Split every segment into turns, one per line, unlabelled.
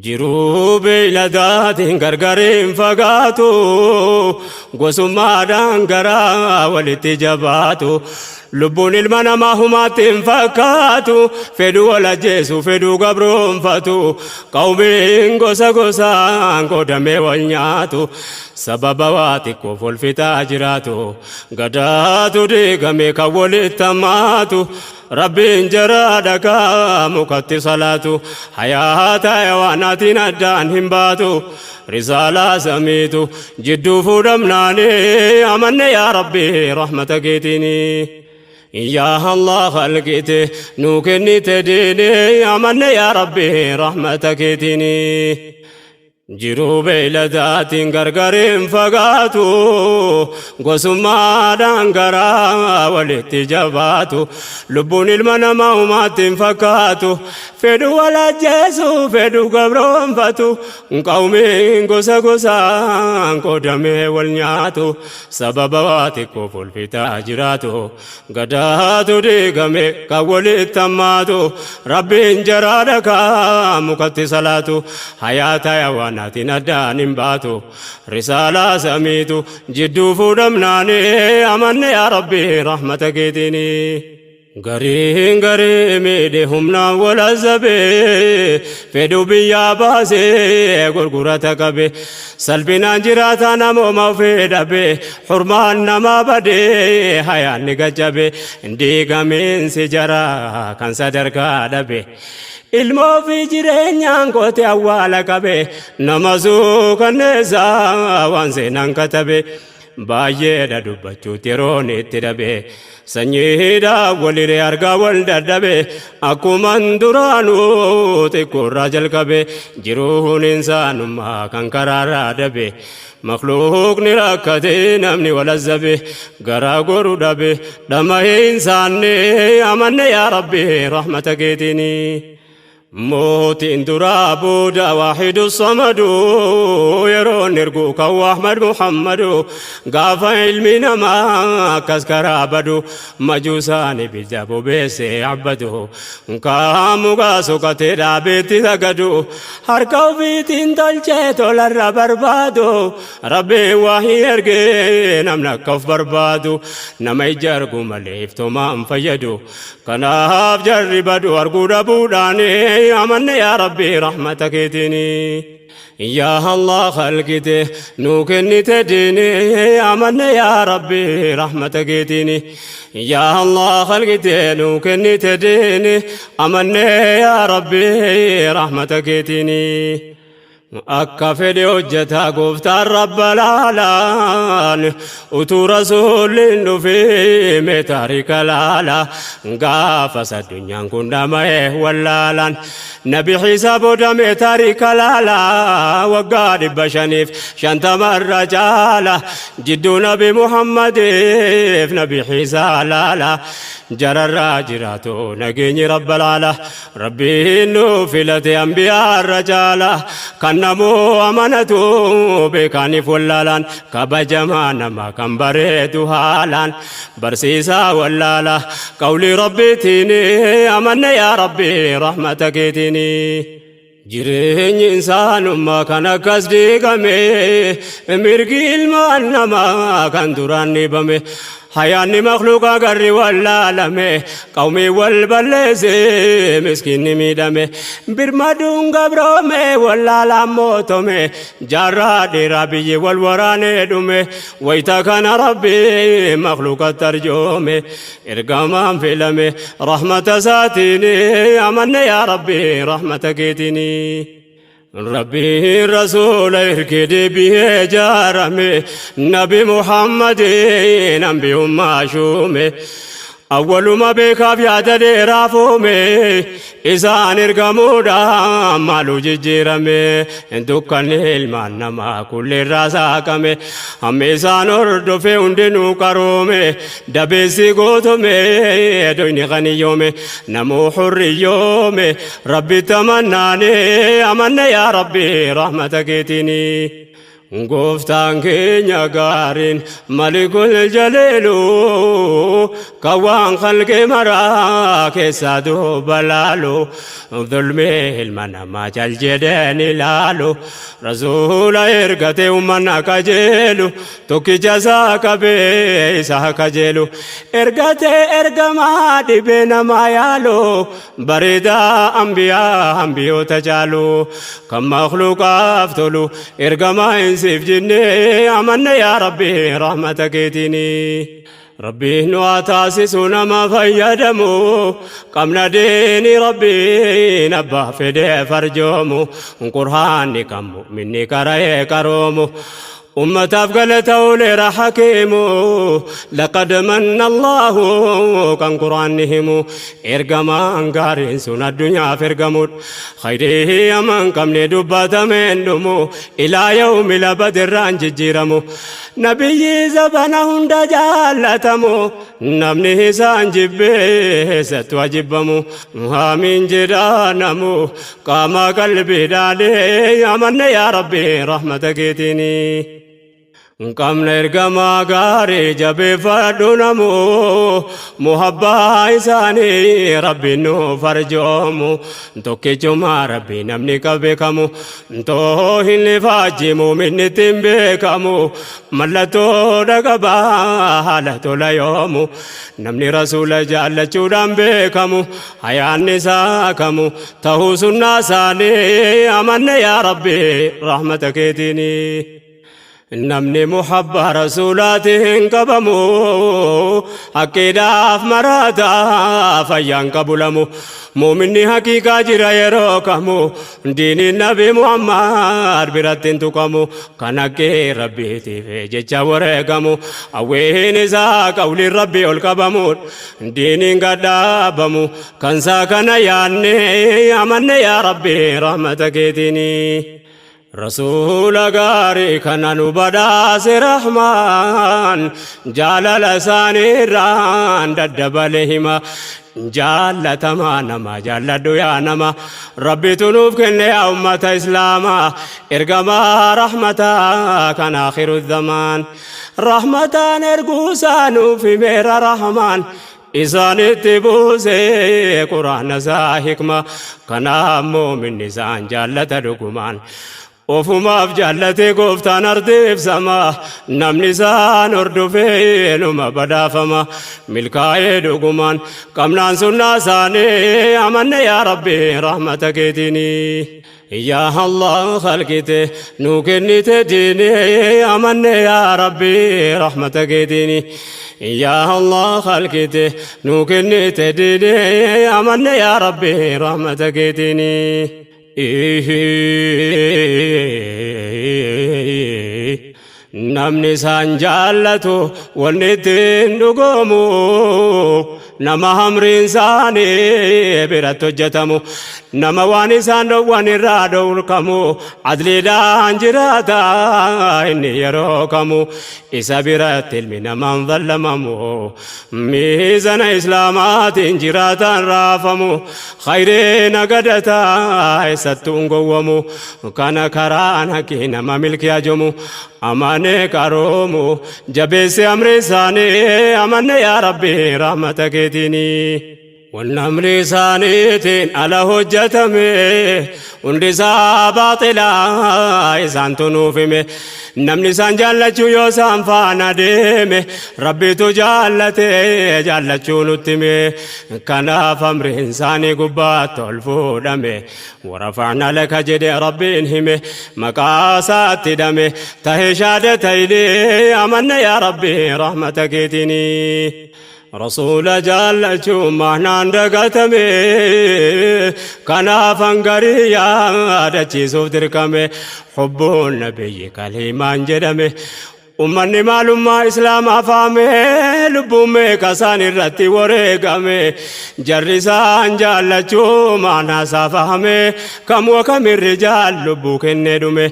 Jiruu beeyladaatiin gargar hin fagaatu, gosummaadhaan garaa walitti jabaatu. Lubbuun ilma namaa humaatti hin fakkaatu, fedhu wal ajjeesu, fedhu gabroonfatu. Qawmiin gosa gosaan qoodamee wal nyaatu, sababa waa xiqqoof wal fixaa jiraatu. Gadaatu diigame kan walitti hammaatu. Rabbiin jara dhagaa mukatti salaatu, hayaata hayawaanaatiin addaan hin baatu. Risaalaa samiitu jidduu fuudhamnaani, amanne yaa Rabbi rahmata keetiini. Yaa Allah khalqite nuu kennite diini, amanne yaa Rabbi rahmata keetiini. Jiruu beeyladaatiin gargar hin fagaatu, gosummaadhaan garaa walitti jabaatu. Lubbuun ilma namaa humaatti hin fakkaatu, fedhu wal ajjeesu, fedhu gabroonfatu. Qawmiin gosa gosaan qoodamee wal nyaatu, sababa waa xiqqoof wal fixaa jiraatu. Gadaatu diigame kan walitti hammaatu, Rabbiin jaraa dhakaa mukatti salaatu, hayaata hayawaanaatiin addaan hin baatu. Risaalaa samiitu jidduu fuudhamnaani, amanne yaa Rabbi rahmata keetiini. Gariin garii miidhe humnaan wal azzabe, fedhu biyyaa baasee gurgurata qabe. Salphinaan jiraata namooma ofii dhabe, hurmaan namaa badee hayaanni gaccabe. Diigamiinsi jaraa kan sadarkaa dhabe. Ilmoo fi jireenyaan qote awwaala qabe, nama suukanneessaa waan seenaan katabe. Baay'eedha dubbachuutti yeroon itti dhabe. Sanyiidhaa waliree argaa wal dadhabe, akkuman duraanuu xiqqoorraa jalqabe. Jiruun insaanummaa kan karaarraa dabe. Makluuqni rakkate, namni wal azzabe, garaa goru dhabe, dhama insaanne, amanne yaa Rabbi rahmata keetiini. Mootiin duraa booda waahidu samadu, yeroon ergu kan Ahmad Muhammadu. Gaafa ilmi namaa akkas karaa badu, majuusaan ibidda bobeesse abbadu, kaamugaa soqatee dhaabeetti sagadu, harka ofiitiin tolchee tolarra barbaadu. Rabbiin waahii ergee namni akka of barbaadu, nama ija argu malee iftoomaan fayyadu. Kanaaf jarri badu arguu dhabuudhaan, amanne yaa Rabbi rahmata keetiini. Yaa Allah khalqite nuu kennite diini, amanne yaa Rabbi rahmata keetiini. Yaa Allah khalqite nuu kennite diini, amanne yaa Rabbi rahmata keetiini. Akka fedhe hojjetaa gooftaan rabba laalaan, utuu rasuulli hin dhufee mee taarika laala. Gaafas addunyaan kun dhama'e wallaalaan. Nabi Iisaa booda mee taarika laala, waggaa 550 irra caala jidduu Nabi Muhammadiif Nabi Iisaa laala. Jararraa jiraatu nageenyi rabba laala. Rabbiin nu filate anbiyaa irra caala, kan namuu amanatu beekaaniif wallaalaan, kabajamaa nama kan bareedu haalaan, barsiisaa wallaala qawlii Rabbiitiin, amanne yaa Rabbi rahmata keetiin. Jireenyi insaanummaa kan akkas diigame, mirgi ilmaan namaa kan duraan dhibame, hayaanni makluuqaa garri wallaalame, qawmii wal balleesse, miskiinni miidhame, birmaduun gabroome, wallaalaan mootome, jaarraa dheeraa biyyi wal waraanee dhume. Wayita kana Rabbi makluuqatti arjoome, ergamaan filame rahmata isaatiin, amanne yaa Rabbi rahmata keetiin. Rabbiin rasuula ergee deebi'ee ijaarame, Nabi Muhammadin ambiyummaa shuume. Awwaluma beekaaf yaada dheeraa fuume, isaan ergamuudhaan maalu jijjiirame? Dukkanni ilmaan namaa kulleerraa saaqame, hammi isaan hordofee hundinuu qaroome, dabeessi gootome, doyni qaniyyoome, namuu hurriyyoome. Rabbi tamannaane, amanne yaa Rabbi rahmata keetiini. Gooftaan keenya gaariin malikul jaliilu kan waan khalqi maraa keessaa duuba laalu zulmii ilma namaa cal jedheen ilaalu rasuula ergate ummanna qajeelu tokkicha isaa qabee isa kajeelu ergate ergamaa dhibee namaa yaalu bareedaa ambiyaa ambiyoota caalu kan makhluuqaaf tolu ergamaa hin siif jennee amanne yaa rabbi rahmata keetiini. Rabbiin nu haa taasisu nama fayyadamu qabna diini rabbiin abbaa fedhee farjoomu qur'aanni kan mu'minni qara'ee qaroomu ummataaf galata ooleera hakiimu laqad manna Allahu kan qur'aanni himu ergamaan gaariin sun addunyaaf ergamudha khayrii hamaan qabne dubbatameen dhumu ilaa yawmi labadirraan jijjiiramu nabiyyi zabana hunda jaallatamu namni isaan jibbee eessattu ajibbamu aamiin jedhaa namu qaama qalbiidhaanii amanne yaa rabbi rahmata keetiini. Qabna ergamaa gaarii jabeeffadhu namu muhabbaa isaanii rabbiin nu farjoomu tokkichumaa rabbii namni qabeekamu too hin faajji muuminni ittiin beekamu mallattoo dhaqabaa haala tola yoomu namni rasuula jaallachuudhaan beekamu hayaanni isaa kamu tahuu sunnaa isaanii amanne yaa rabbi rahmata keetiini. Namni muhabbaa rasuulaatiin qabamu haqqiidhaaf maraataa fayyaan qabulamu muuminni haqiiqaa jira yeroo kamu diiniin nabi Muhammad biratti hin tuqamu kan haqqii rabbiitiif jecha wareegamu hawwiin isaa qawliin rabbii ol qabamuudha diiniin gadhaabamu kan isaa kana yaanne amanne yaa rabbi rahmata keetiini. Rasuula gaarii kana nu badhaase Rahmaan jaalala isaaniirraan daddabale hima jaallatamaa nama jaalladhu yaa nama rabbitu nuuf kenne yaa ummata islaamaa ergamaa rahmataa kan akhiru zamaan rahmataan erguusaa nuuf himeera Rahmaan isaanitti buuse quraana isaa hikma kanaaf muuminni isaan jaallata dhugumaan ofumaaf jaallatee gooftaan ardiif sama namni isaan hordofee numa badhaafama milkaa'ee dhugumaan qabnaan sunnaa isaanii amanne yaa rabbi rahmata keetiini. Yaa Allah khalqite nu kennite diini amanne yaa rabbi rahmata keetiini. Yaa Allah khalqite nu kennite diini amanne yaa rabbi rahmata keetiini. Namni isaan jaallatu wanni ittiin dhugoomu nama hamriin isaanii biratti hojjetamu nama waan isaan dhowwan irraa dhowrkamu adliidhaan jiraata inni yeroo kamu isa biratti ilmi namaan zallamamu miizana islaamaatiin jiraataan raafamu khayree nagadata eessattuu hin gowwamu kana karaan haqii nama milkii ajomu amane qaroomu jabeesse amri isaanii amanne yaa rabbi rahmata keetiini. Wanni amri isaaniitiin ala hojjetame hundi isaa baaxilaa isaantu nuuf hime namni isaan jaallachuu yoo isaan faana deeme rabbitu jaallate jaallachuu nutti hime kanaaf amriin isaanii gubbaatti ol fuudhame warafa'na laka jedhe rabbiin hime maqaa isaatti hidhame tahee shaada ta'inee amanne yaa rabbi rahmata keetiinii. Rasuula jaallachuun mahnaan dagatame kanaaf hangarii yaadachiisuuf dirqame hubbuun nabiyyi kaliimaan jedhame ummanni maalummaa islaamaa faame lubbuun meeqa isaan irratti wareegame jarri isaan jaallachuu maanaa isaa fahame kam wakamirri jaal lubbuu kennee dhume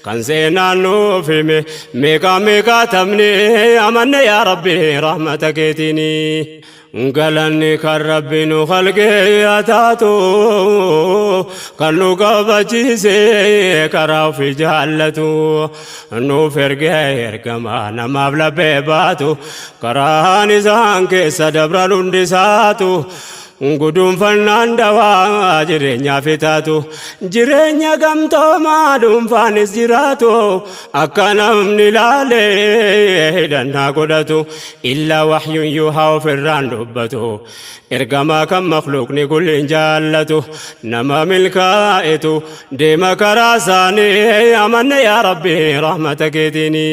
kan seenaan nuuf hime meeqaa meeqaa tamne amanne yaa rabbi rahmata keetiini. Galanni kan Rabbi nu khalqee haa taatu, kan nu qabachiise karaa ofii jaallatu, nuuf ergee ergamaa namaaf laphee baatu, karaan isaan keessa dabran hundisaatu guduunfannaan dawaa jireenyaaf taatu, jireenya gamtoomaa dhuunfaanis jiraatu, akka namni laalee hidhannaa godhatu, illaa wahyuun yuuhaa ofirraan dubbatu, ergamaa kan makluuqni kulliin jaallatu, nama milkaa'etu deema karaa isaanii. Amanne yaa Rabbi rahmata keetiini.